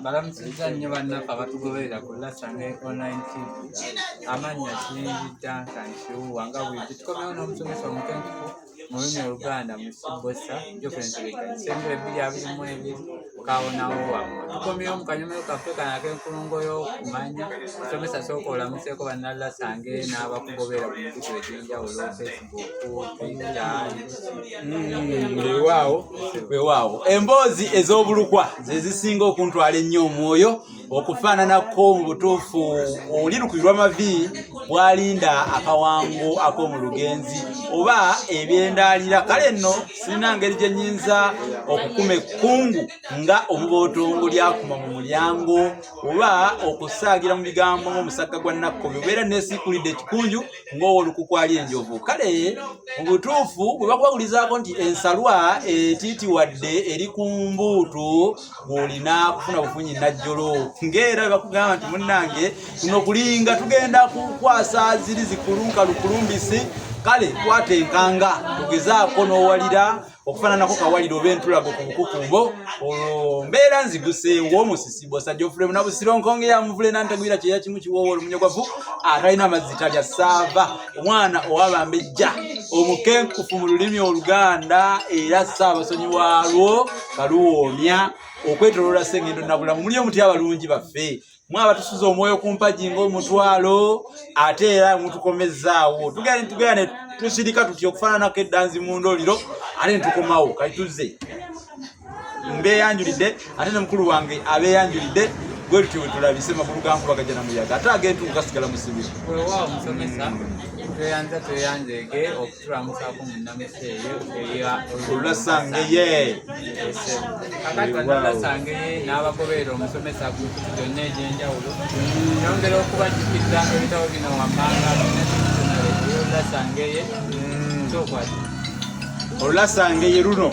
Mbalamusizza nnyo bannaffe abatugoberera ku Lasange Online TV. Amannya Kiyingi Duncan Kiwuwa nga bulijjo tukomyewo n'omusomesa omukenkufu mu lulimi Oluganda mu Sibosa Geoffrey Nsereka Sembere 2022 kawonawo wammwe. Tukomyewo mu kanyomero kaffe kano ak'enkulungo y'okumanya. Musomesa sooka olamuseeko bannalasange n'abakugoberera ku mikutu egy'enjawulo Facebook, Twitter. Weewaawo, weewaawo. Emboozi ez'obulukwa ze zisinga okuntwala ennyo omwoyo okufaananako mu butuufu oli lukubirwa mavi bwalinda akawango ak'omu lugenzi oba ebyendaalira. Kale nno sirina ngeri gye nnyinza okukuma ekkungu nga omubootongo lyakuma mu mulyango oba okusaagira mu bigambo ng'omusagga gwa Nakkobi obeera neesiikulidde ekikunju ng'owolukukwali enjovu. Kale mu butuufu bwe bakubagulizaako nti ensalwa etiitiwadde eri ku mbuutu bw'olina kufuna bufunyi najjolo, ng'era bwe bakugamba nti munnange kuno kulinga tugenda kukwasa ziri zikulunka lukulumbisi. Kale kwata enkanga tugezaako n'owalira okufaananako kawaliro oba entulago ku bukukumbo, olwo mbeera nziguseewo omusisi bosa Geoffrey Munabusiro nkonge ya muvule nantagwira kyeya kimu kiwoowo olumunye gwavu atalina amazzi talya saava omwana owabambejja omukenkufu mu lulimi Oluganda era Ssaabasonyi waalwo kaluwoomya okwetoloola Ssengendo Nabulamu. Muli omuti abalungi baffe mwaba tusuza omwoyo ku mpagi ng'omutwalo ate era mutukomezzaawo tugenda tugenda ne tusirika tutya okufaananako eddanzi mu ndoliro ate ne tukomawo. Kati tuzze mbeeyanjulidde ate ne mukulu wange abeeyanjulidde bwe tutyo bwe tulabise magulu ga nkuba gajja na muyaga ate ag'entungu gasigala mu ssibiro. Weewaawo musomesa, tweyanza tweyanzeege okutulamusaako mu nnamusa eyo eya Olulasangeye. Kakati bannalasange n'abagoberera omusomesa ku mikutu gyonna egy'enjawulo, nyongera okubajjukiza ebitabo bino wammanga ey'Olulasangeye kyokwati. Olulasangeye luno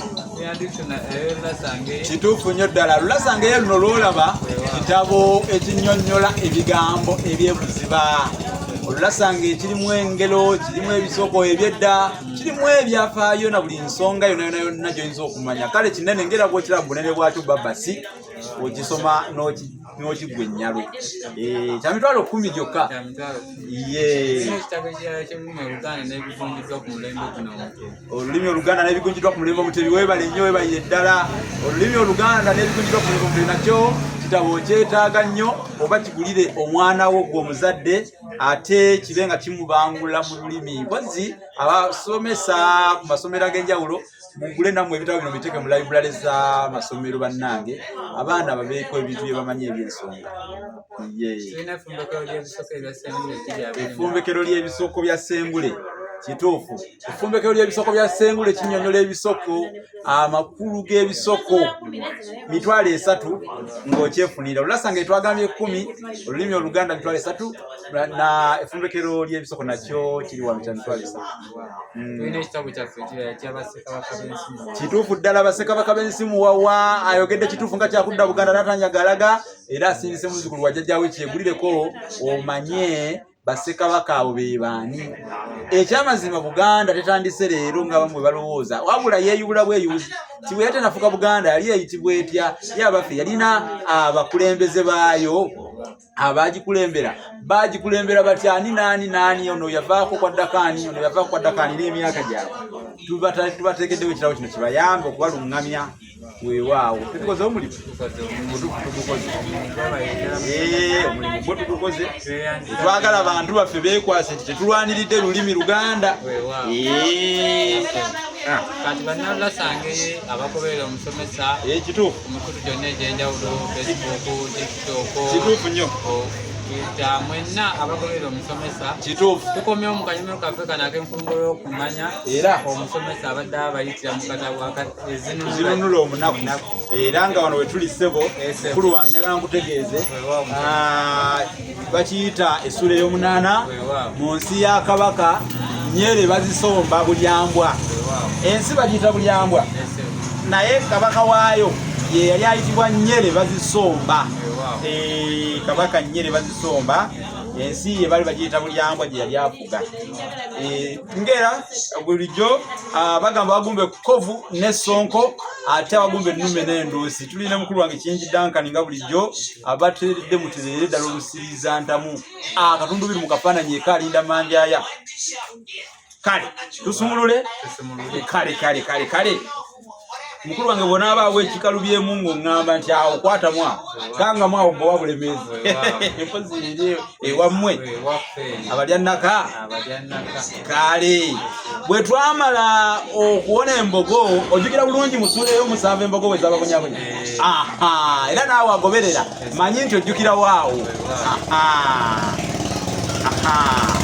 kituufu nnyo ddala. Lulasangeye luno lwolaba kitabo ekinnyonnyola ebigambo ebyebuziba. Olulasanga ekirimu engero, kirimu ebisoko ebyedda, kirimu ebyafaayo na buli nsonga yonna yonna yonna gy'oyinza okumanya. Kale kinene ngera bwokiraba mu bunene bwakyo, babasi okisoma n'okigwa ennyalwe. Kya 100,000 gyokka. Ye olulimi Oluganda n'ebigunjiddwa ku mulembe Omutebi. Weebale nnyo, weebalire ddala. Olulimi Oluganda n'ebigunjiddwa ku mulembe Omutebi nakyo kitabo kyetaaga nnyo, oba kigulire omwana wo gwe omuzadde ate kibe nga kimubangula mu lulimi. Mpozi abasomesa ku masomero ag'enjawulo mugule nammwe ebitabo bino biteeke mu library z'amasomero. Bannange, abaana babeeko ebintu bye bamanyi eby'ensonga. Ye effumbekero ly'ebisoko bya Ssengule kituufu. Effumbekero ly'ebisoko bya Ssengule kinnyonnyola ebisoko, amakulu g'ebisoko. 30,000 ng'okyefunira. Olulasanga etwagambye 10, olulimi Oluganda 30,000, na effumbekero ly'ebisoko nakyo kiri wano kya 30,000. Tulina ekitabo kyaffe ekirala kyabassekabaka b'ensi muwawa. Kituufu ddala, bassekabaka b'ensi muwawa. Ayogedde kituufu nga kyakudda Buganda natanyagalaga era asindise muzzukulu wa jjajjaawe kyegulireko omanye bassekabaka abo be baani. Ekyamazima Buganda tetandise leero nga bamwe balowooza, wabula yeeyubula bweyubuzi ti bwe yatenafuka Buganda yali eyitibwa etya? Ye abaffe yalina abakulembeze baayo abagikulembera, bagikulembera batya? Ani naani naani? Ono yavaako kwaddako ani? Ono yavaako kwaddako ani? N'emyaka gyabwe tubateekeddewo ekitabo kino kibayambe okubaluŋŋamya. Weewaawo tetukoze omulimu mutuufu, tugukoze. Omulimu gwo tugukoze. Twagala bantu baffe beekwase nti tetulwaniridde lulimi Luganda. Kati bannalasange abagoberera omusomesa Kituufu. ku mikutu gyonna egy'enjawulo, Facebook, TikTok, Kituufu nnyo. Twitter, mwenna abagoberera omusomesa, tukomyewo mu kanyomero kaffe kano ak'enkulungo y'okumanya. Era omusomesa abadde abayitira mu katabo Zinunula Omunaku, era nga wano wetuli ssebo mukulu wange njagala nkutegeeze. Ah, bakiyita essula ey'omunaana mu nsi ya Kabaka Nyere bazisomba Bulyambwa. Ensi bagiyita Bulyambwa, naye kabaka waayo ye yali ayitibwa Nyere Bazisomba. Kabaka Nyere Bazisomba. Ensi ye baali bagiyita Bulyambwa gye yali afuga. Ngera bulijjo bagamba bagumba ekkovu n'essonko, ate abagumba ennume n'enduusi. Tulina mukulu wange Kingi Duncan nga bulijjo abateeredde mutereere ddala olusiriiza ntamu akatundubiri mu kafaananyi ekaalinda manjaya. Kale tusumulule. Kale kale kale kale mukulu wange bw'onaabaawo ekikalubyemu ng'oŋŋamba nti awo kwatamu awo kangamu awo gwe Bulemeezi mpozi eri ewammwe abalya nnaka. Kale bwe twamala okuwona embogo, ojjukira bulungi mu ssuula ey'omusanvu embogo bwe zababonyabonya. Aha, era naawe agoberera manyi nti ojjukirawo awo. Aha. Aha.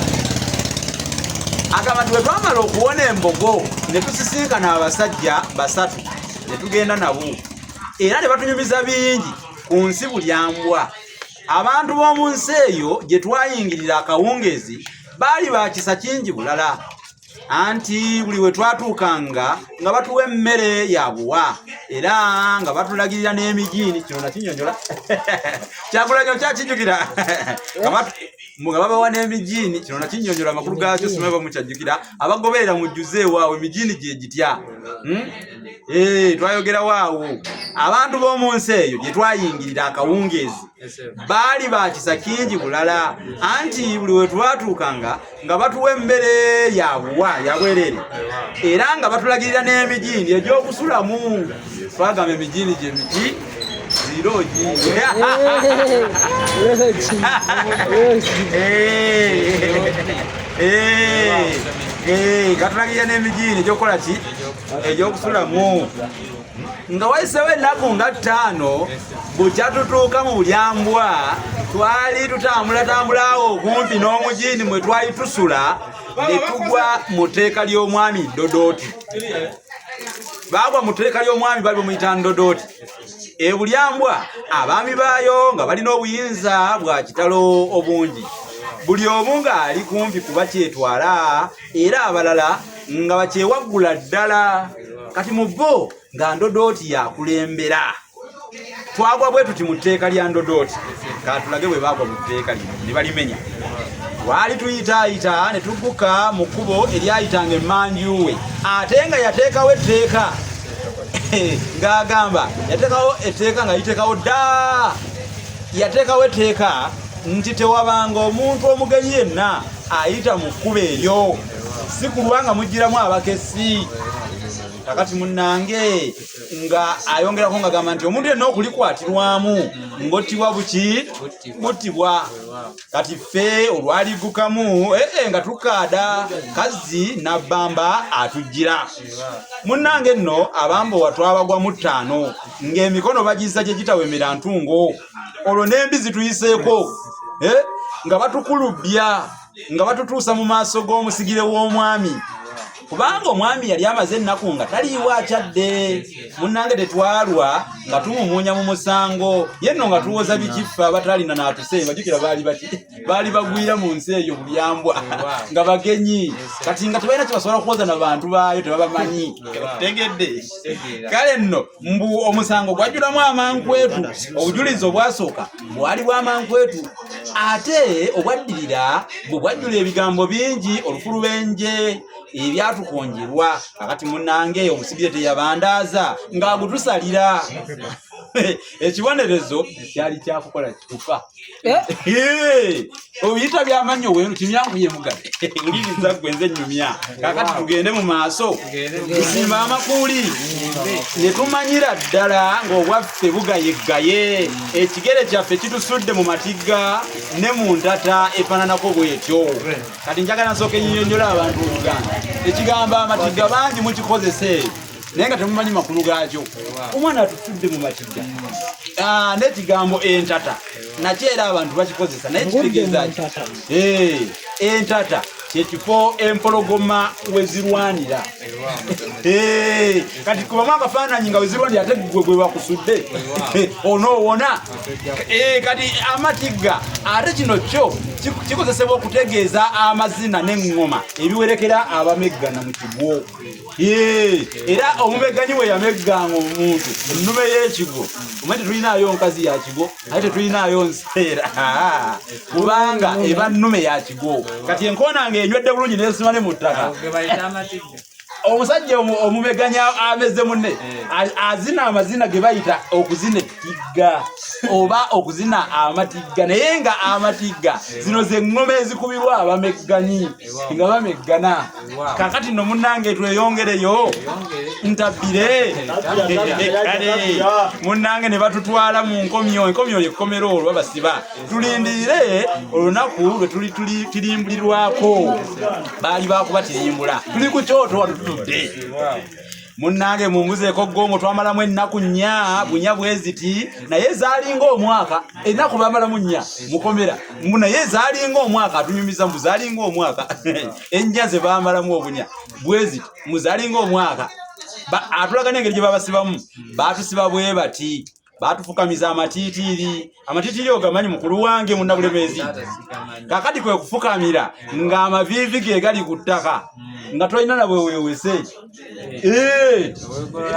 Agamba nti bwe twamala okuwona embogo ne tusisinkana abasajja basatu ne tugenda nabo, era ne batunyumiza bingi ku nsi Bulyambwa. Abantu b'omu nsi eyo gye twayingirira akawungeezi baali ba kisa kingi bulala, anti buli we twatuukanga nga batuwa emmere ya buwa, era nga batulagirira n'emigiini. Kino nakinyonyola kyakulanyo kyakijjukira nga babawa n'emigiini. Kino nakinyonyola amakulu gaakyo, simanyi bamukyajjukira. Abagoberera mujjuze ewaawo emigiini gye gitya. Twayogerawo awo abantu b'omu nsi eyo gye twayingirira akawungeezi baali ba kisa kingi bulala, anti buli we twatuukanga nga batuwa emmere ya buwa ya bwereere, era nga batulagirira n'emigiini egy'okusulamu. Twagamba emigiini gye miki? Ziroogi. Gatulagirira n'emigiini egyokukola ki? Egy'okusulamu. Nga wayiseewo ennaku nga 5 bukya tutuuka mu Bulyambwa, twali tutambulatambulaawo okumpi n'omugiini mwe twali tusula, ne tugwa mu tteeka ly'omwami Dodooti. Baagwa mu tteeka ly'omwami bali bamuyita Ndodooti. E Bulyambwa abaami baayo nga balina obuyinza bwa kitalo obungi, buli omu ng'ali kumpi kuba kyetwala, era abalala nga bakyewaggula ddala. Kati mu bo nga Ndodooti yakulembera. Twagwa bwe tuti mu tteeka lya Ndodooti. Katulage bwe baagwa mu tteeka lino ne balimenya. Twali tuyitaayita ne tugguka mu kkubo eryayitanga emmanju we, ate nga yateekawo etteeka ng'agamba yateekawo etteeka nga liteekawo dda. Yateekawo etteeka nti tewabanga omuntu omugenyi yenna ayita mu kkubo eryo, si kulwa nga mugiramu abakessi. Kakati munnange nga ayongerako ng'agamba nti omuntu yenna okulikwatirwamu ng'ottibwa buki buttibwa. Kati ffe olwaliggukamu ee nga tukaada kazzi nabbamba atujjira. Munnange nno abambowa twabagwa mu ttaano ng'emikono bagizza gye gitawemera ntungo, olwo n'embi zituyiseeko nga batukulubbya nga batutuusa mu maaso g'omusigire w'omwami, kubanga omwami yali amaze ennaku nga taliiwo akyadde. Munnange tetwalwa nga tumumuunya mu musango, ye nno nga tuwoza bikiffe abatalina n'atusemba. Jjukira baali baki? Baali bagwira mu nsi eyo Bulyambwa nga bagenyi, kati nga tebalina kyebasobola kuwoza na bantu baayo, tebabamanyi. Tegedde? Kale nno mbu omusango gwajjulamu amankwetu. Obujulizi obwasooka bwali bw'amankwetu, ate obwaddirira bwe bwajjula ebigambo bingi olufulubenje ebyatukonjerwa. Kakati munnange omusigire teyabandaaza ng'agutusalira. Ekibonerezo kyali kyakukola kufa. Obiyita byamannyo weeru kimyankuye mugabe wuliriza gwe nze nnyumya. Kakati tugende mu maaso tusimba amakuuli ne tumanyira ddala ng'obwaffe bugayeggaye, ekigere kyaffe kitusudde mu matigga ne mu ntata efaananako bwetyo. Kati njagala nsooka enyinyonnyola abantu Oluganda. Ekigambo amatigga bangi mukikozesa eyo naye nga temumanyi makulu gaakyo. Omwana atusudde mu matigga. N'ekigambo entata nakyo era abantu bakikozesa, naye kitegeeza ki? Entata kyekifo empologoma we zirwanira. Kati kubamu akafaananyi nga wezirwa nti ate gwe gwe bakusudde onoowona. Kati amatigga ate kino kyo kikozesebwa okutegeeza amazina n'eŋŋoma ebiwerekera abameggana mu kigwo. Era omumegganyi bwe yamegganga omuntu ennume y'ekigwo, omanyi tetulinaayo nkazi ya kigwo, ate tetulinaayo nseera, kubanga eba nnume ya kigwo. Kati enkoona ng'enywedde bulungi n'esima ne mu ttaka, omusajja omumeganya ameze munne eh. azina amazina ge bayita okuzina ettigga oba okuzina amatigga, naye nga amatigga eh. zino ze ŋŋoma ezikubirwa abamegganyi nga bameggana. Kakati nno munnange tweyongereyo ntabbire kale munnange ne batutwala mu nkomyo. Enkomyo yekkomero olwo babasiba tulindirire olunaku lwe tulitimbulirwako. Baali bakuba tirimbula, tuli ku kyoto wano tutudde munnange mumbuzeeko gongo. Twamalamu ennaku nnya bunya bweziti, naye zaalinga omwaka. Ennaku bamalamu nnya mukomera mbu, naye zaalinga omwaka. Atunyumiza mbu zaalinga omwaka, ennya ze bamalamu obunya bweziti mbu zaalinga omwaka. Atulaga n'engeri gye babasibamu. Baatusiba bwe bati, baatufukamiza amatiitiiri. Amatiitiiri ogamanyi, mukulu wange Munnabulemeezi? Kakati kwe kufukamira ng'amaviivi ge gali ku ttaka, nga tolina na bwewewese.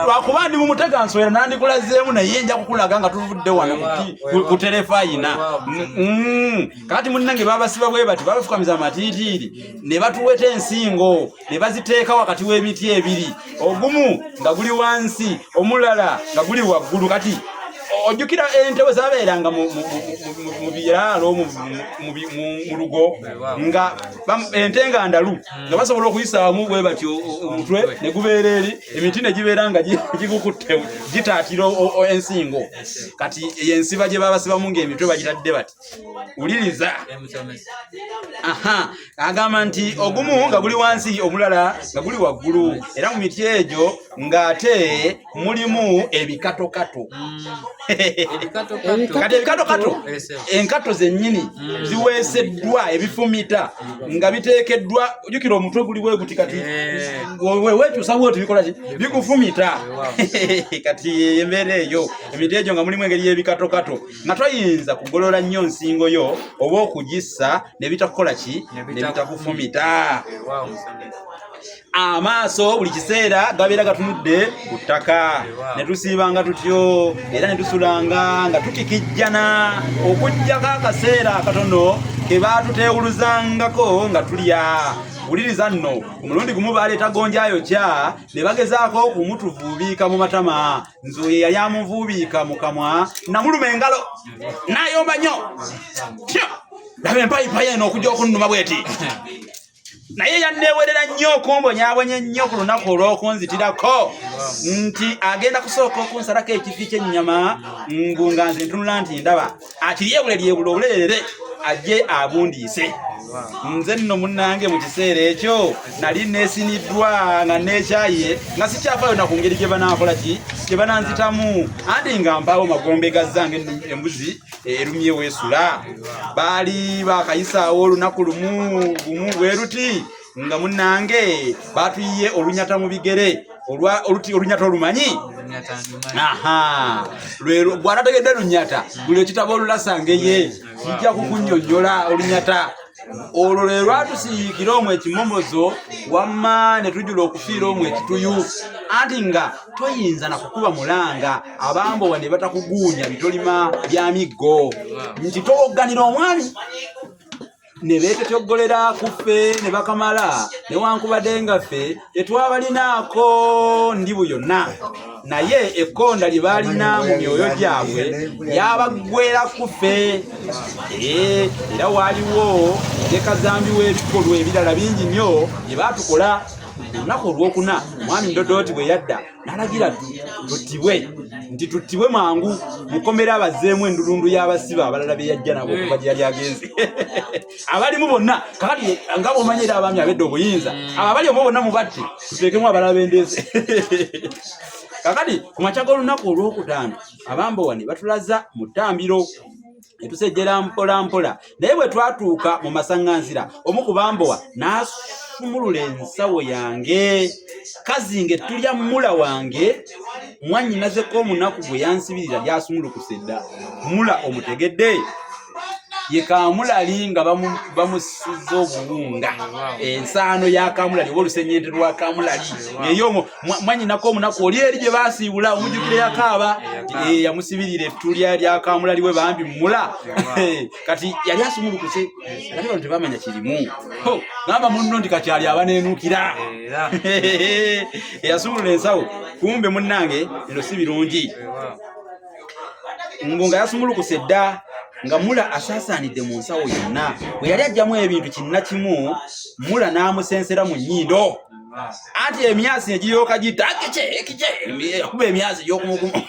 Lwakuba ndi mu mutega nswera, nandikulazeemu, naye nja kukulaga nga tuvudde wano ku terefayina. Kakati munnange babasiba bwe bati, babafukamiza amatiitiiri ne batuweta ensingo ne baziteeka wakati w'emiti ebiri, ogumu nga guli wansi, omulala nga guli waggulu. Kati ojjukira ente bwe zabeeranga mu biraalo, mu lugo, nga ente nga ndalu, nga basobola okuyisaamu bwe batyo omutwe ne gubeera eri, emiti ne gibeera nga gigukutte gitaatira ensingo. Kati eyo ensiba gye babasibamu ng'emitwe bagitadde bati. Wuliriza, aha, agamba nti ogumu nga guli wansi, omulala nga guli waggulu, era mu miti egyo ng'ate mulimu ebikatokato. Kati ebikatokato, enkato zennyini ziweeseddwa ebifumita nga biteekeddwa. Ojjukira omutwe guli bwe guti, kati wekyusa bwoti bikola ki? Bikufumita. Kati embeera eyo, emiti egyo nga mulimu engeri y'ebikatokato, nga toyinza kugolola nnyo nsingo yo oba okugissa ne bitakukola ki? Ne bitakufumita. Amaaso buli kiseera gabeera gatunudde ku ttaka. Ne tusiibanga tutyo era ne tusulanga nga tukikijjana, okuggyako akaseera akatono ke baatuteewuluzangako nga tulya. Wuliriza nno, omulundi gumu baaleeta gonja ayokya ne bagezaako okumutuvuubiika mu matama. Nze oyo yali amuvuubiika mu kamwa namuluma engalo, nayomba nnyo, laba empayipayi eno okujja okunnuma bweti. Naye yanneewerera nnyo okumbonyabonya ennyo ku lunaku olw'okunzitirako nti agenda kusooka okunsalako ekifi ky'ennyama, ngu nga nze ntunula nti ndaba akiryebule lyebula obulerere ajje abundiise. Nze nno munnange mu kiseera ekyo nali neesiniddwa nga neekyaye, nga sikyafaayo na ku ngeri gye banaakola ki, gye bananzitamu, anti nga mpaawo magombe gazzange embuzi erumye weesula. Baali bakayisaawo olunaku lumu gumu bwe luti nga munnange batuyiye olunyata mu bigere. Olunyata olumanyi? Gwatategedde lunyata, buli ekitabo olulasa ngeye kijja kukunnyonnyola olunyata olwo. Lwe lwatusiyiikira omwo ekimomozo, wamma ne tujula okufiira omwo ekituyu, anti nga toyinza na kukuba mulanga abambowa ne batakuguunya bitolima bya miggo nti towogganira omwami. Ne beeteteggolera ku ffe ne bakamala, newankubadde nga ffe tetwabalinaako ndibu yonna, naye ekkonda lye baalina mu myoyo gyabwe lyabaggwera ku ffe. Era waaliwo ne kazambi w'ebikolwa ebirala bingi nnyo bye baatukola. Olunaku olwokuna omwami Ndodooti bwe yadda n'alagira tuttibwe, nti tuttibwe mangu mukomera abazzeemu endulundu y'abasibe abalala be yajja nabo okuva gye yali agenze, abalimu bonna. Kakati nga bw'omanyi era abaami abedda obuyinza, abo abali omwo bonna mubatte, tuteekemu abalala bendeeze. Kakati ku makya g'olunaku olwokutaano abambowa ne batulaza mu ttambiro. Netusejjera mpola mpola, naye bwe twatuuka mu masaŋŋanzira, omu ku bambowa n'asumulula ensawo yange. Kazinga ettu lya mula wange mwannyinazeko omunaku gwe yansibirira lyasumulukuse dda. Mula omutegedde? Ye kamulali nga bamusiza obuwunga, ensaano ya kamulali oba olusenyente lwa kamulali eyo mwanyinako omunaku oli eri gye basiibula omujjukire yakaaba, yamusibirira ettu lya kamulali we bambi mula. Kati yali asumulukuse, ate bano tebamanya kirimu. Gamba munno nti kakyali abaneenukira eyasumulula ensawo, kumbe munnange eno si birungi. Mbu nga yasumulukuse dda, nga mula asaasaanidde mu nsawo yonna. Bwe yali ajjamu ebintu kinna kimu, mula n'amusensera mu nnyindo, anti emyasi negiryoka gita kice kice, akuba emyasi gyokumukumu,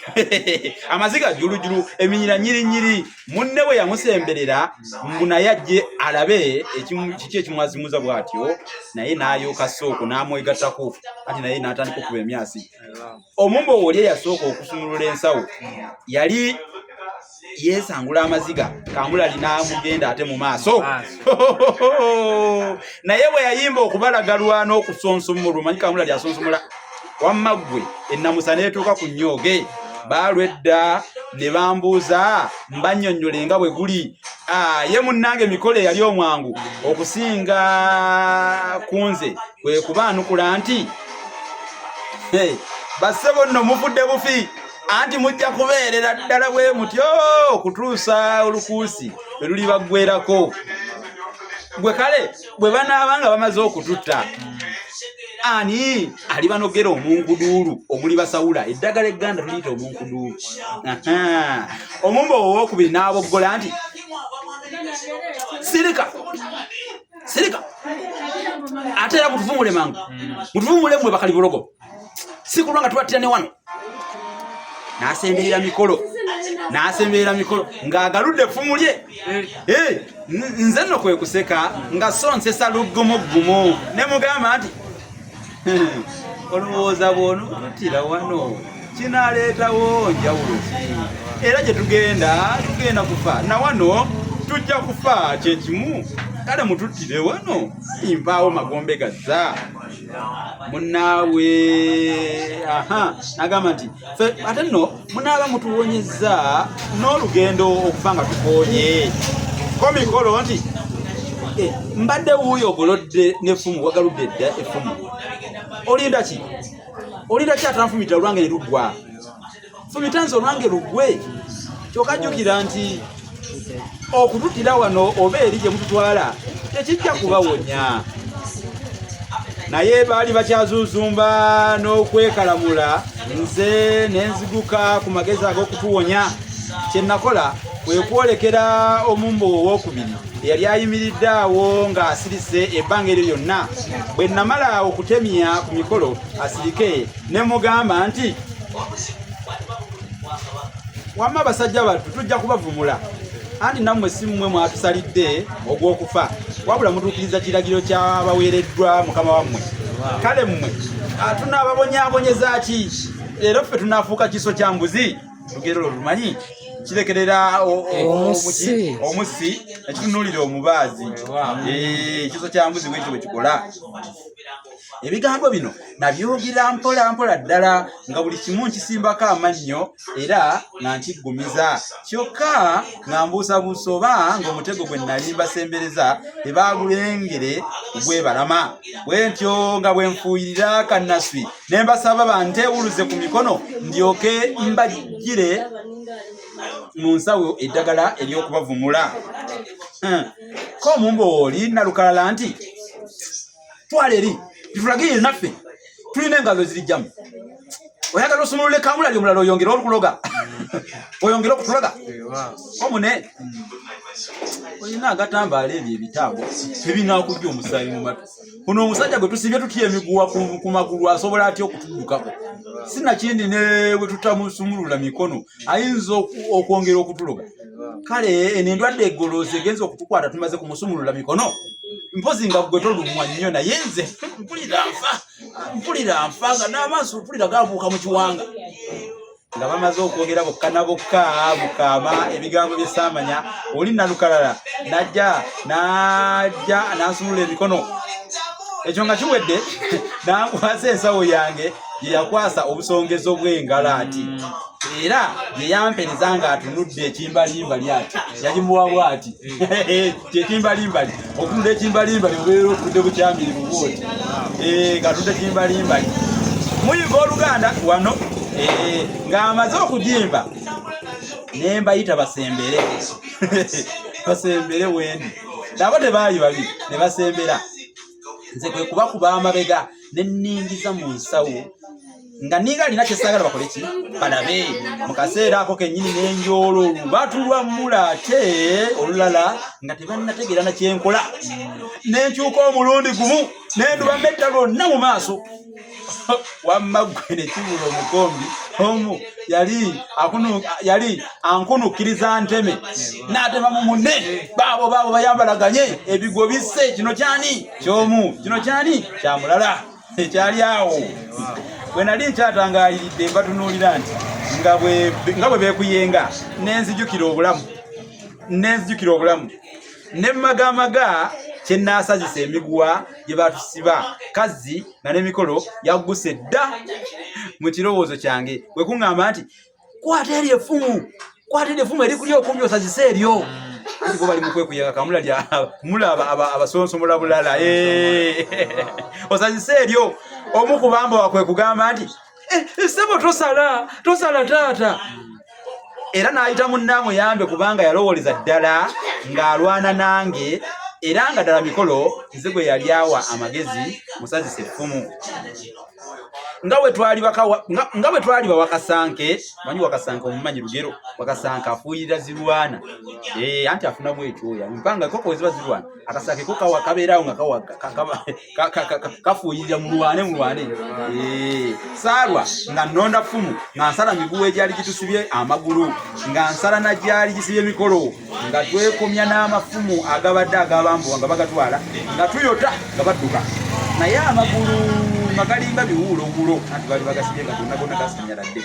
amaziga julujulu, eminyira nyirinyiri. Munne bwe yamusemberera mbu naye ajje alabe kiki ekimwazimuza bw'atyo, naye n'ayooka sooko n'amwegattako, anti naye n'atandika okuba emyasi. Omumbowa oli eyasooka okusumulula ensawo yali yeesangula amaziga, kamulali n'amugenda ate mu maaso. Naye bwe yayimba okubalagalwa n'okusonsomolwa, omanyi kamulali asonsomola, wamma ggwe ennamusa n'etuuka ku nnyooge. Baalwa edda ne bambuuza mbannyonnyole nga bwe guli. Ye munnange mikolo eyali omwangu okusinga ku nze kwe kubaanukula nti, bassebo nno mufudde bufi, anti mujja kubeerera ddala bwe mutyo okutuusa olukuusi lwe lulibaggwerako. Gwe kale bwe banaaba nga bamaze okututta, ani alibanogera omunkuduulu oguli basawula eddagala egganda tuliyita omunkuduulu? Omumba owokubiri n'aboggola nti, sirika sirika, ate era mutuvumule mangu, mutuvumule mmwe bakalibulogo, si kulwa nga tubattira ne wano. N'asemberera mikolo, n'asemberera mikolo ng'agaludde effumu lye. Eh, nze nno kwe kuseka nga so nsesa luggumuggumu ne mugamba nti, olowooza bw'onootutira wano kinaaleetawo njawulo ki? Era gye tugenda tugenda kufa, na wano tujja kufa kyekimu. Kale mututtire wano, mpaawo magombe gazza munnaabwe. Aha, nagamba nti fe ate nno munaaba mutuwonyezza n'olugendo okufa nga tukooye. Ko mikolo nti, mbadde wuuyo ogolodde n'effumu, wagaludde dda effumu, olinda ki? Olinda ki atanfumita olwange ne luggwa? Fumita nze olwange luggwe. Kyokka jjukira nti okututira wano oba eri gye mututwala tekijja kubawonya. Naye baali bakyazuuzumba n'okwekalamula, nze ne nziguka ku magezi ag'okutuwonya. Kye nakola kwe kwolekera omumbo owokubiri eyali ayimiridde awo ng'asirise ebbanga eryo lyonna. Bwe namala okutemya ku mikolo asirike, ne mugamba nti, wamma abasajja battu tujja kubavumula, anti nammwe si mmwe mwatusalidde ogw'okufa, wabula mutuukiriza kiragiro kyabaweereddwa mukama wammwe. Kale mmwe tunaababonyaabonyeza ki? Leero ffe tunaafuuka kiso kya mbuzi? Lugero lwo lumanyi, kirekerera omussi ekitunuulira omubaazi. Ekiso kya mbuzi bwekyo bwe kikola. Ebigambo bino nabyogera mpola mpola ddala, nga buli kimu nkisimbako amannyo era nga nkiggumiza, kyokka nga mbuusabuusa oba ng'omutego gwe nnali mbasembereza tebaagulengere kugwebalama. Bwe ntyo nga bwe nfuuyirira kannaswi ne mbasaba banteewuluze ku mikono ndyoke mbaggyire mu nsawo eddagala ery'okubavumula. Ko omumbo oli nalukalala nti, twala eri, tutulagirire naffe tulina engalo ezirijjamu. Oyagala osumulule kamulali omulala oyongere okuloga, oyongere okutuloga omune olina agatambaala ebyo ebitaago ebinakujja omusaayi mu matu. Ono omusajja gwe tusibye tutya emiguwa ku magulu asobola atya okutuddukako? Sinakindi ne bwe tutamusumulula mikono ayinza okwongera okutuloga. Kale eno endwadde eggoloozi egenza okutukwata tumaze kumusumulula mikono. Mpozi nga gwe tolumwa nnyo, naye nze mpulira nfa, mpulira nfa nga n'amaaso mpulira gabuuka mu kiwanga. Nga bamaze okwogera bokka na bokka mu kaama ebigambo bye saamanya, oli nalukalala najja najja n'ansumulula emikono. Ekyo nga kiwedde, n'ankwasa ensawo yange gye yakwasa obusongezo bw'engalo ati, era gye yampereza ng'atunudde ekimbalimbali ati, yagimuwa bw'ati kyekimbalimbali. Otunula ekimbalimbali obeera otudde bukyamirivu bwoti, ng'atudde kimbalimbali. Muyiga Oluganda wano. Ng'amaze okugimba ne mbayita basembere, basembere wendi. Nabo tebaali babi, ne basembera. Nze kwe kubakuba amabega ne nningiza mu nsawo nga ninga alina kyesaagala bakole ki balabe. Mu kaseera ako kennyini n'enjoolo olubatu lwa mmula ate olulala nga tebannategeera na kyenkola, ne nkyuka omulundi gumu ne nduba metta lwonna mu maaso. Wamma ggwe ne kibula omukombi omu yali ankunukkiriza nteme n'atema mu munne. Baabo baabo bayambalaganye ebigwo bisse, kino kyani kyomu, kino kyani kya mulala. Ekyali awo bwe nali nkyatangaaliridde mbatunuulira nti nga bwe beekuyenga, nenzijukira obulamu, nenzijukira obulamu ne mmagamaga kye nnaasazisa emiguwa gye batusiba kazzi nga n'emikolo yagguse dda. Mu kirowoozo kyange kwe kuŋŋamba nti, "Kwata eryo effumu, kwata eryo effumu erikuli okumpi osazise eryo." Anti bo bali mu kwekuyenga kamula mulaba abasonsomola bulala. Osazise eryo. Omu ku bambowa kwe kugamba nti, "Ssebo, tosala, tosala taata." Era n'ayita munne amuyambe, kubanga yalowooleza ddala ng'alwana nange, era nga ddala mikolo nze gwe yali awa amagezi musazise effumu. Nga bwe twali bawakasanke, manyi wakasanke omumanyi lugero, wakasanke afuuyirira zirwana. Anti afunamu ekyoya mpanga koko weziba zirwana, akasanke ko kawa kabeerawo nga kawa kafuuyirira mulwane mulwane. Saalwa nga nnonda ffumu, nga nsala miguwa egyali gitusibye amagulu, nga nsala na gyali gisibye emikolo, nga twekomya n'amafumu agabadde agabambuwa nga bagatwala, nga tuyota nga badduka, naye amagulu nga galinga biwuulowuulo, anti baali bagasibye nga gonna gonna gasanyaladde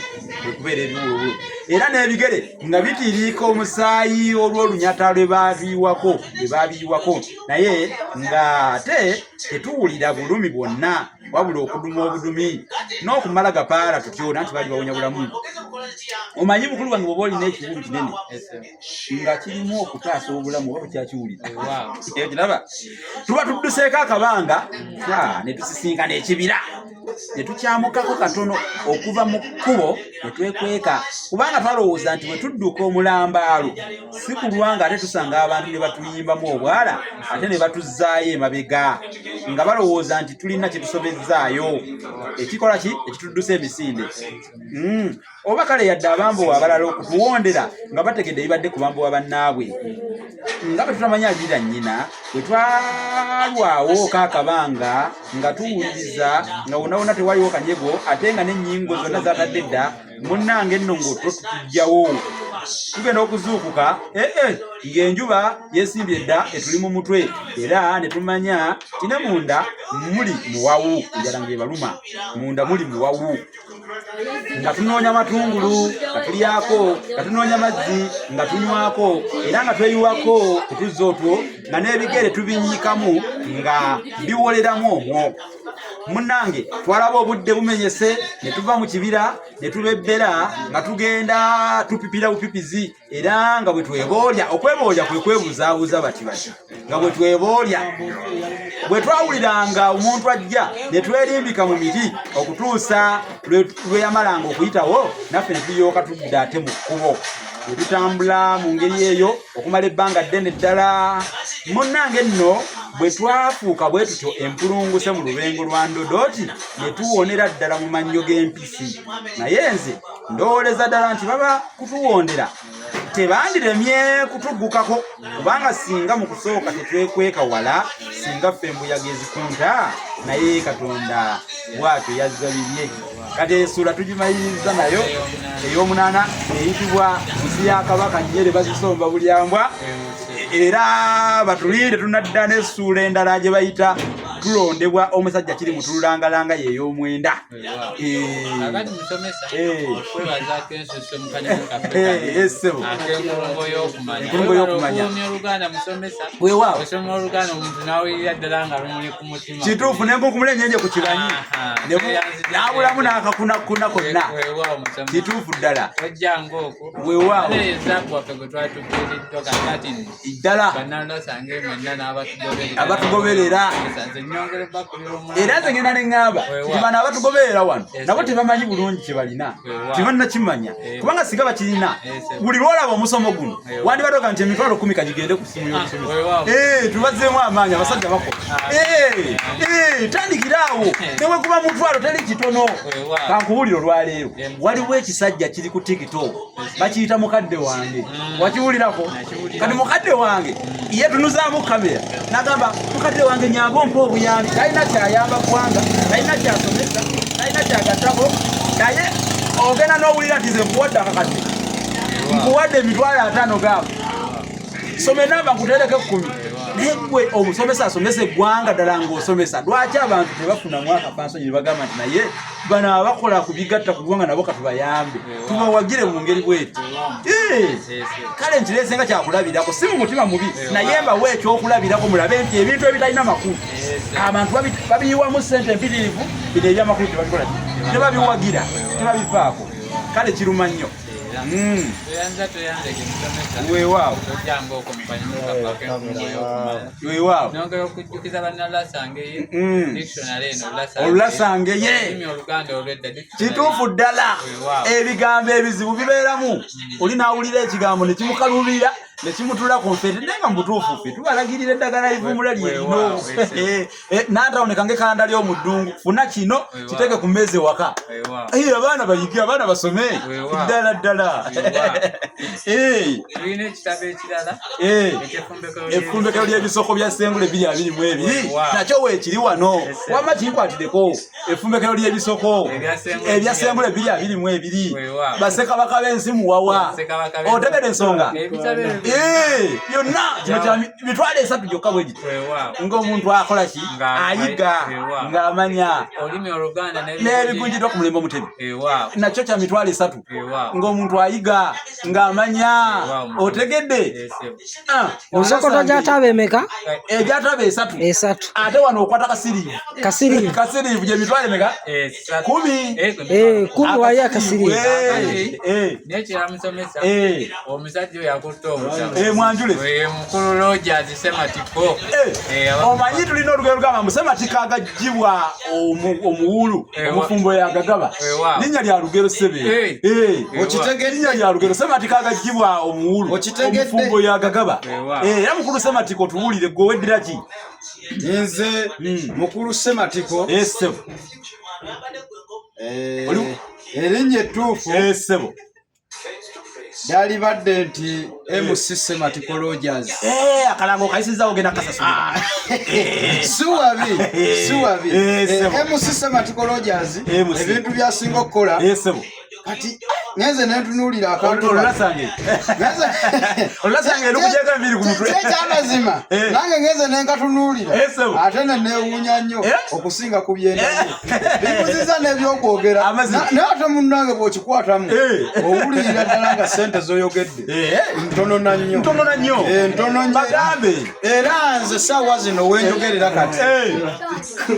okubeera ebiwuulowuulo, era n'ebigere nga bitiriika omusaayi olw'olunyata lwe babiyiwako lwe babiyiwako, naye ng'ate tetuwulira bulumi bwonna wabula okuduma obudumi n'okumala gapaala tutyo, nanti baali bawonya bulamu. Omanyi mukulu wange, bw'oba olina ekiwulu kinene nga kirimu okutaasa obulamu, oba bukyakiwulira kiraba, tuba tudduseeko akabanga ne tusisinkana ekibira, ne tukyamukako katono okuva mu kkubo ne twekweka, kubanga twalowooza nti bwe tudduka omulambaalo si kulwa nga ate tusanga abantu ne batuyimbamu obwala, ate ne batuzzaayo emabega nga balowooza nti tulina kye tusobezzaayo ekikola ki ekituddusa emisinde. Oba kale yadde abambowa abalala okutuwondera nga bategedde ebibadde ku bambowa bannaabwe, nga bwe tutamanya alirira nnyina. Bwe twalwawo kaakabanga nga tuwuliriza nga wonna wonna tewaliwo kanyego, ate nga n'ennyingo zonna zatadde dda, munnange nno ng'otulo tutujjawo, tugenda okuzuukuka ee ng'enjuba yeesimbye dda etuli mu mutwe, era ne tumanya nti ne munda muli muwawu, enjala ng'ebaluma, munda muli muwawu, nga tunoonya matungulu nga tulyako, nga tunoonya mazzi nga tunywako, era nga tweyiwako ku tuzzi otwo, nga n'ebigere tubinyikamu nga biwoleramu omwo. Munnange, twalaba obudde bumenyese ne tuva mu kibira ne tubebbera nga tugenda tupipira bupipizi, era nga bwe tweboolya, okweboolya kwe kwebuzaabuza bati bati, nga bwe tweboolya. Bwe twawuliranga omuntu ajja ne twerimbika mu miti okutuusa lwe yamalanga okuyitawo, naffe ne tulyoka tudda ate mu kkubo ne tutambula mu ngeri eyo okumala ebbanga ddene ddala. Munnange nno, bwe twafuuka bwe tutyo empulunguse mu lubengo lwa ndodooti, ne tuwonera ddala mu mannyo g'empisi. Naye nze ndowooleza ddala nti baba kutuwondera tebandiremye kutuggukako, kubanga singa mu kusooka tetwekweka wala, singa ffe embuyaga ezikunta. Naye Katonda bw'atyo yazza bibye. Kati essuula tugimaliriza nayo ey'omunaana eyitibwa Nsi ya Kabaka Nyere Bazisomba Bulyambwa, era batulinde tunadda n'essuula endala gye bayita Tulondebwa omusajja kiri mutululangalanga yey'omwenda. Kakati musomesa, okwebazaako ensusso mu kanyumu kaffe ak'enkulungo y'okumanya. Enkulungo y'okumanya. Okuwomya Oluganda, musomesa. Weewaawo. Osoma Oluganda omuntu n'awulirira ddala nga lumuli ku mutima. Kituufu, nenkunkumula enyenje ku kibanyi n'abulamu n'akakunakuna konna. Weewaawo, musomesa. Kituufu ddala. Ojjanga okwo. Weewaawo. Ate ezaabu waffe gwe twali tufiiriddwa, kakati nno Ddala. bannalosange mwenna n'abatugoberera. Abatugoberera. Nze nnyongera obbakubira omulanga. Era nze ngenda neŋŋamba Weewaawo. nti bano abatugoberera wano Yes, nabo sir. tebamanyi bulungi kye balina. Weewaawo. Tebannakimanya, kubanga singa bakirina, buli lwolaba omusomo guno wandibadde oga nti 100,000 kagigende ku simu y'omusomesa. Weewaawo. Tubazzeemu amaanyi, abasajja bakola. Tandikira awo, newe kuba mutwalo teri kitono. Weewaawo. Kankubuulire, olwaleero waliwo ekisajja kiri ku TikTok, bakiyita mukadde wange. Wakiwulirako? Nakiwulira. Kati mukadde wange ye tunuzaamu kamera nagamba, mukadde wange nyamba ompa obuyambi. Talina kyayamba ggwanga, talina kyasomesa, talina kyagattako, naye ogenda n'owulira nti nze nkuwadde akakadde, nkuwadde 50,000 gaabo, soma enamba nkutereko 10. Naye gwe omusomesa asomesa eggwanga ddala ng'osomesa, lwaki abantu tebafunamu akafansonyi ne bagamba nti naye bano abakola ku bigatta ku ggwanga nabo katubayambe, tubawagire mu ngeri bweti? Kale nkireese nga kyakulabirako, si mu mutima mubi, naye mbawe ekyokulabirako mulabe nti ebintu ebitalina makulu abantu babiyiwamu ssente empitirivu, bino ebyamakulu tebabikola, tebabiwagira, tebabifaako. Kale kiruma nnyo. Toyanza, toyanzege musomesa. Weewaawo. Tojjanga okwo mu kanyumu kaffe ak'enkulungo y'okumanya. Weewaawo. Nongera okujjukiza bannalasange dictionary eno. Olulasangeye. Olulimi Oluganda olwedda dictionary. Kituufu ddala. Weewaawo. Ebigambo ebizibu bibeeramu, oli n'awulira ekigambo ne kimukaluubirira ne kimutula ku nfeete, naye nga mu butuufu ffe tubalagirira eddagala livumula lyerino. Weewaawo, ese. Nantawoneka ng'ekkanda ly'omu ddungu, funa kino, Weewaawo. kiteeke ku mmeeza ewaka. Weewaawo. Abaana bayige, abaana basome. Weewaawo. Ddala ddala. Weewaawo. Tulina ekitabo ekirala eky'effumbekero. Effumbekero ly'ebisoko bya Sengule 2022. Weewaawo. Nakyo weekiri wano. Ese. Wamma kinkwatireko, effumbekero ly'ebisoko Ebya Sengule. Ebya Sengule 2022. Weewaawo. Bassekabaka b'ensi muwawa. Bassekabaka b'ensi. Otegedde ensonga? Ebitabo ebyo. Byonna kino kya 30,000 gyokka bwe giti, Weewaawo. ng'omuntu akola ki? Ayiga, Weewaawo. ng'amanya Olulimi Oluganda n'ebigunjiddwa ku mulembe Omutebi. Weewaawo. Nakyo kya 30,000. Weewaawo. Ng'omuntu ayiga ng'amanya. Weewaawo. Otegedde? Ese. Omusokoto gy'ataaba emeka? Egyataba esatu. Esatu. Ate wano okwata kasiriivu. Kasiriivu. Kasiriivu gye mitwalo emeka? Esatu. 10. 10 wali akasiriivu. Nekira musomesa, omusajja oyo akutte obutabo. Mwanjule. Mukulu Rogers Sematiko. Omanyi tulina olugero lugamba musematiko agagibwa omuwulu, omufumbo yagagaba. Weewaawo. Linnya lya lugero, sebe. Okitegedde? Linnya lya lugero, sematiko agagibwa omuwulu, Okitegedde? omufumbo yagagaba. Weewaawo. Era mukulu Sematiko, tuwulire, gwe weddira ki? Nze mukulu Sematiko. Sebo. Erinnya ettuufu Sebo. lyalibadde nti MC Sematiko Rogers. Akalango okayisizaawo, ogenda kasasula. Siwabi, siwabi. Sebo. MC Sematiko Rogers, MC. ebintu byasinga okukola, Sebo. kati ngenze nentunuulira akantu kano. Olulasange. Olulasange lukujjako enviiri ku mutwe. Kyekyamazima, nange ngenze nenkatunuulira, Sebo. ate neneewuunya nnyo okusinga ku byendaye bibuziza n'ebyokwogera. Amazima. Naye ate munnange bw'okikwatamu, owulirira ddala nga ssente zoyogedde ntono na nnyo. Ntono na nnyo. Ntono nnyo. Bagambe. Era nze saawa zino wenjogerera kati,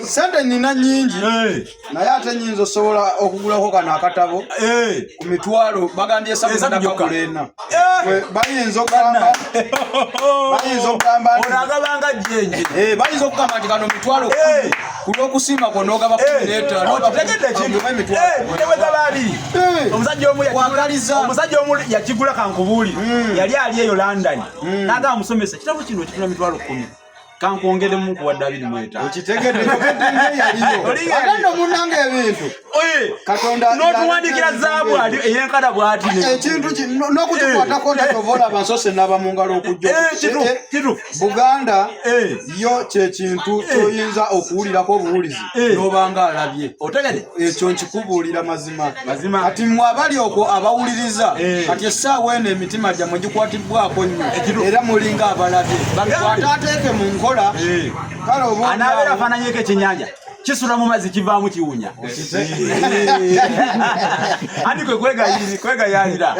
sente nina nnyingi, naye ate nyinza osobola okugulako kano akatabo ku mitwalo bagambye esatu. Esatu gyokka. Ndakagula ena. Bayinza okugamba nti Ono agabanga jjenje. Bayinza okugamba nti kano 100,000, ku lw'okusiima kwo n'ogaba 15. Okitegedde ekintu? Ogaba emitwalo. Newegaba abiri. Omusajja omu Kwagaliza. Omusajja omu yakigula, kankubuulire, yali ali eyo London, n'agamba, musomesa, ekitabo kino ekitula 100,000, kankwongeremu kuwadde 25. Okitegedde? Njogedde ng'eyaliyo. Oli Ate nno munnange ebintu Katonda N'otuwandiikira zaabu ali eyenkana bw'ati ekintu n'okukikwatako nti ova olaba nsose naba mu ngalo okujja. Kituufu. Buganda yo kyekintu kyoyinza okuwulirako obuwulizi n'obanga alabye. Otegedde? Ekyo nkikubuulira mazima. Mazima. Kati mmwe abali okwo abawuliriza, kati essaawa eno emitima gyammwe gikwatibwako nnyo, era mulinga abalabye. Bagambe. Ate ateeke mu nkola. Nkola. Kale oba Anaabeera afaananyeko ekyennyanja kisula mu mazzi, kivaamu kiwunya. Andi kwe kwegayaalira.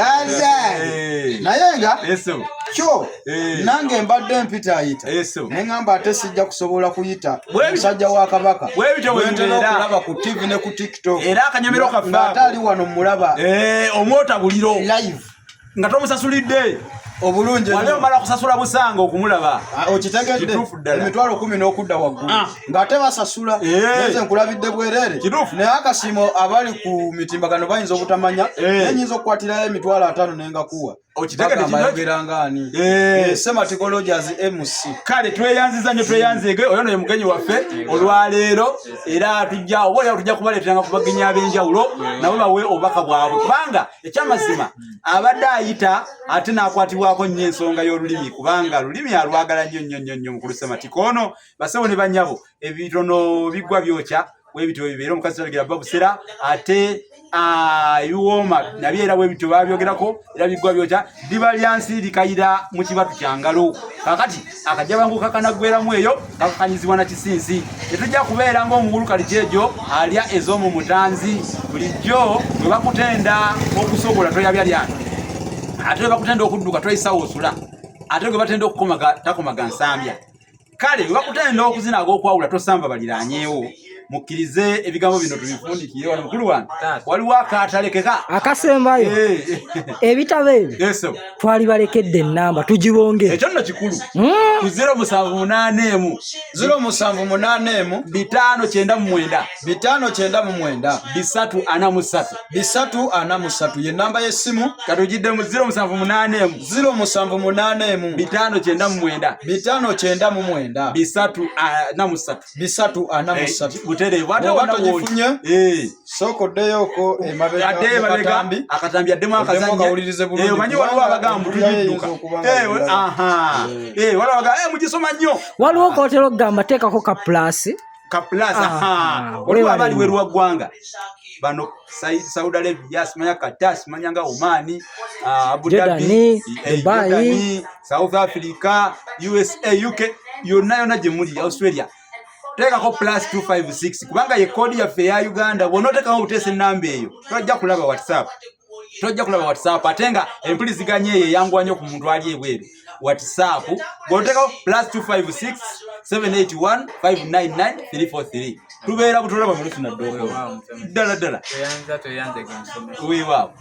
Naye nga Eso. Kyo nange mbadde mpitaayita, Eso. ne ŋŋamba ate sijja kusobola kuyita musajja wa Kabaka Bwe bityo bwe bwe ntera bibeera. okulaba ku TV ne ku TikTok, Era akanyomero kaffe ng'ate ako. ali wano mulaba Omwota buliro live nga tomusasulidde. Obulungi Wali ennyo. omala kusasula busanga okumulaba. Ah, okitegedde? Kituufu ddala. 100,000 n'okudda waggulu ng'ate basasula. Nze nkulabidde bwereere. Kituufu. Naye akasiimo, abali ku mitimbagano bayinza obutamanya, naye nyinza okukwatirayo 50,000 nengakuwa. Okitegedde Bagamba kino? ayogera ngaani? Sematiko Rogers MC. Kale tweyanziza nnyo, tweyanzeege. Oyo no ye mugenyi waffe olwaleero, era tujja oba olyawo tujja kubaleeteranga ku bagenyi ab'enjawulo nabo bawe obubaka bwabwe, kubanga ekyamazima abadde ayita ate n'akwatibwako nnyo ensonga y'olulimi, kubanga lulimi alwagala nnyo nnyo nnyo nnyo. Mukulu Sematiko ono, basebo ne bannyabo, ebitono biggwa byokya, bwebityo bibeera. Omukazi talegera babusera ate ebiwooma nabyo era bwebityo babyogerako, era biggwa byokya. Ddiba lya nsi likayira mu kibatu kya ngalo. Kakati akajabangu kakanaggweramu eyo kakakanyizibwa na kisinsi. Tetujja kubeera ng'omugulu kalikyejo alya ez'omu mutanzi. Bulijjo bwe bakutenda okusobola toyabya lyato, ate bwe bakutenda okudduka toyisawo osula, ate gwe batenda okukomaga takomaga nsambya. Kale bwe bakutenda okuzina ag'okwawula tosamba baliranyeewo. Mukkirize ebigambo bino tubifundikire wano. Mukulu wange, waliwo akatalekeka. Akasembayo, ebitabo ebyo Eso. twali balekedde enamba, tugibongere. Ekyo nno kikulu. Ku 0781, 0781, 599, 599, 343. 343 ye namba y'essimu. Katugidde mu 0781, 0781, 599, 599, 343. 343. Butereevu ate Bw'oba wonna w'oli. togifunye, sooka oddeyoko emabega Ate mu emabega katambi. Akatambi addemu Oddemu akazannya. okawulirize bulungi, Omanyi waliwo kubanga abagamba empulira ye tugidduka. eyinza okuba nga endala. Aha. Waliwo abagamba mugisoma nnyo. Waliwo kotera okugamba teekako ka plus. Ka plus. Aha. Waliwo webale abali nnyo. weru wa ggwanga bano, Saudi Arabia, simanya Qatar, simanya nga Oman, Abu Dhabi, Jordani, Dubai. Jordani, South Africa, USA, UK, yonna yonna gye muli, Australia, teekako plus 256, kubanga ye koodi yaffe eya Uganda. Bw'onooteekawo obuteesa enamba eyo, tojja kulaba WhatsApp, tojja kulaba WhatsApp, ate nga empuliziganya eyo eyanguwa nnyo ku muntu ali ebweru. WhatsApp bw'oteekawo plus 256 781 599 343, tubeera butulaba mu lusi naddooko ddala ddala. Tweyanza, tweyanzege musomesa. Weewaawo.